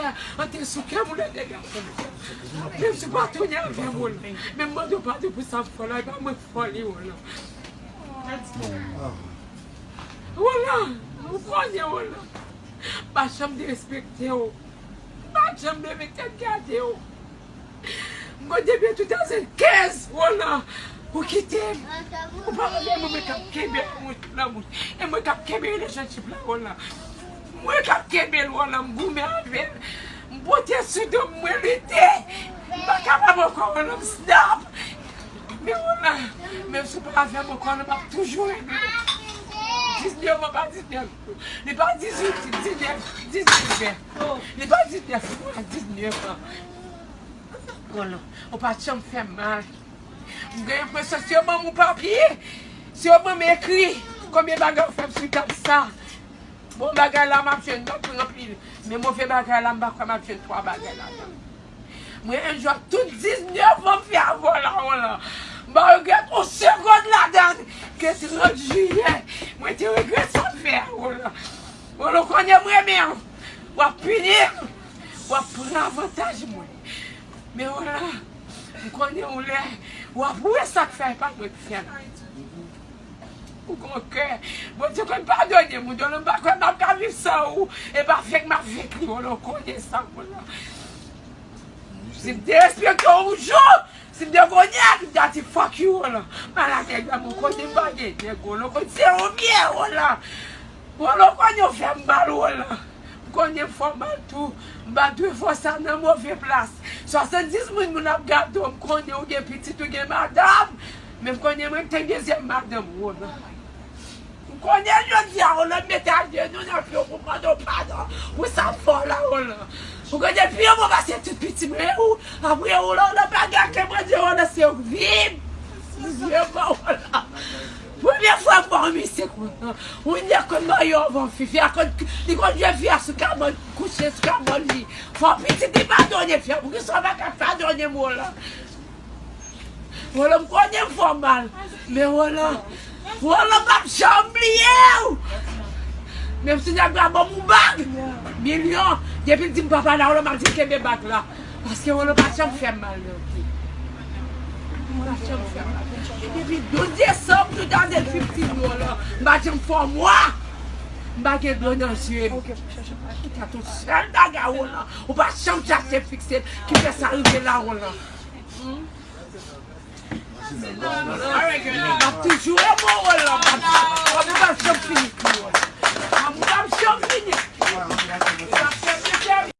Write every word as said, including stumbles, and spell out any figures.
An te sou kè m, ou lè dega. Menm si w pa tounen avè m, Roland. Men m mande w padon pou sa m fè w la, e pa mwen k fè w li, Roland. Roland, ou konnen, Roland. M pa janm derespekte w. M pa janm leve tèt gade w. M konn depi two thousand quinze, Roland, ou kite m. Ou pa wè mwen, mwen k ap kenbe lanmou, lanmou. E mwen k ap kenbe relationship la, Roland. Mwen k ap kenbe l, Roland, m goumen avè l. M pote sou do m, mwen lite. M pa kapab ankò, Roland, m stop. Men Roland, menm si w pa avè m ankò, Roland, m ap toujou renmen w. Diznèf an, pa diznèf. Li pa dizuit, diznèf, diznèf. Li pa diznèf, li pa diznèf an. Roland, ou pa t janm fè m mal. M gen enpresyon si yo ban m yon papye, si yo ban m ekri, konbyen bagay ou fè m sou tab sa. Bon bagay la, m ap jwenn, m ap pran anpil. Men move bagay la, m pa kwè m ap jwenn twa bagay ladan. Mwen enjoy tout diznèf an m fè avè w la, Roland. M pa regrèt yon segonn ladan ke trant jiyè mwen te regrèt sa m fè a, Roland. Roland, ou konnen m renmen w. W ap pini m. W ap pran avantaj mwen. Men Roland, m konnen yon lè w ap wè sa k fè e pa mwen k fè l. Ou gon kè. Bondye konn padone moun. Roland, m pa kwè m ap ka viv san ou. E pa fèk m ap fèk li, Roland, ou konnen sa, Roland. Si m derespekte w yon jou, si m te gon nèg, m ta di fuck you, Roland. Malad nèg la, mwen konnen m pa gen nèg, Roland, konn se ou m ye, Roland. Roland, ou konnen w fè m mal, Roland. M konnen m fè w mal tou. M pa dwe fè w sa nan move plas. Swasanndis moun, moun ap gade w, m konnen ou gen pitit, ou gen madanm. Men m konnen mwen te gen dezyèm madanm, Roland. M konnen jodi a, Roland, m mete ajenou nan pye w pou m mande w padon pou sa m fè w la, Roland. Ou konnen pi yo bon pase tout pitit mwen, ou, apre ou la, Roland, pa gen ankenn manje, Roland, se ou k vin. Dizyèm an, Roland. Premye fwa m wè yon misye konsa. Ou nèg konn marye anvan fi, fi a konn, li konn jwe fi a sou kabann, kouche sou kabann li. Fò pitit li padone fi a, poukisa w pa ka padone m, Roland? Roland, m konnen m fè w mal. Men Roland, Roland, m p ap janm bliye w. Menm si nèg la ban m yon bag milyon, depi l di m papa la, Roland, m ap di l kenbe bag la. Paske Roland pa t janm fè m mal, non. Pa t janm fè m mal. Depi douz desanm two thousand fifteen, Roland, m pa t janm fè w mwa. M pa gen dlo nan zye m. Ou ta t yon sèl bagay, Roland. Ou pa t janm chache fikse l ki fè sa rive la, Roland. M ap toujou renmen w, Roland. M ap, m ap janm fini pou ou. M ap janm fini. M ap fè pete.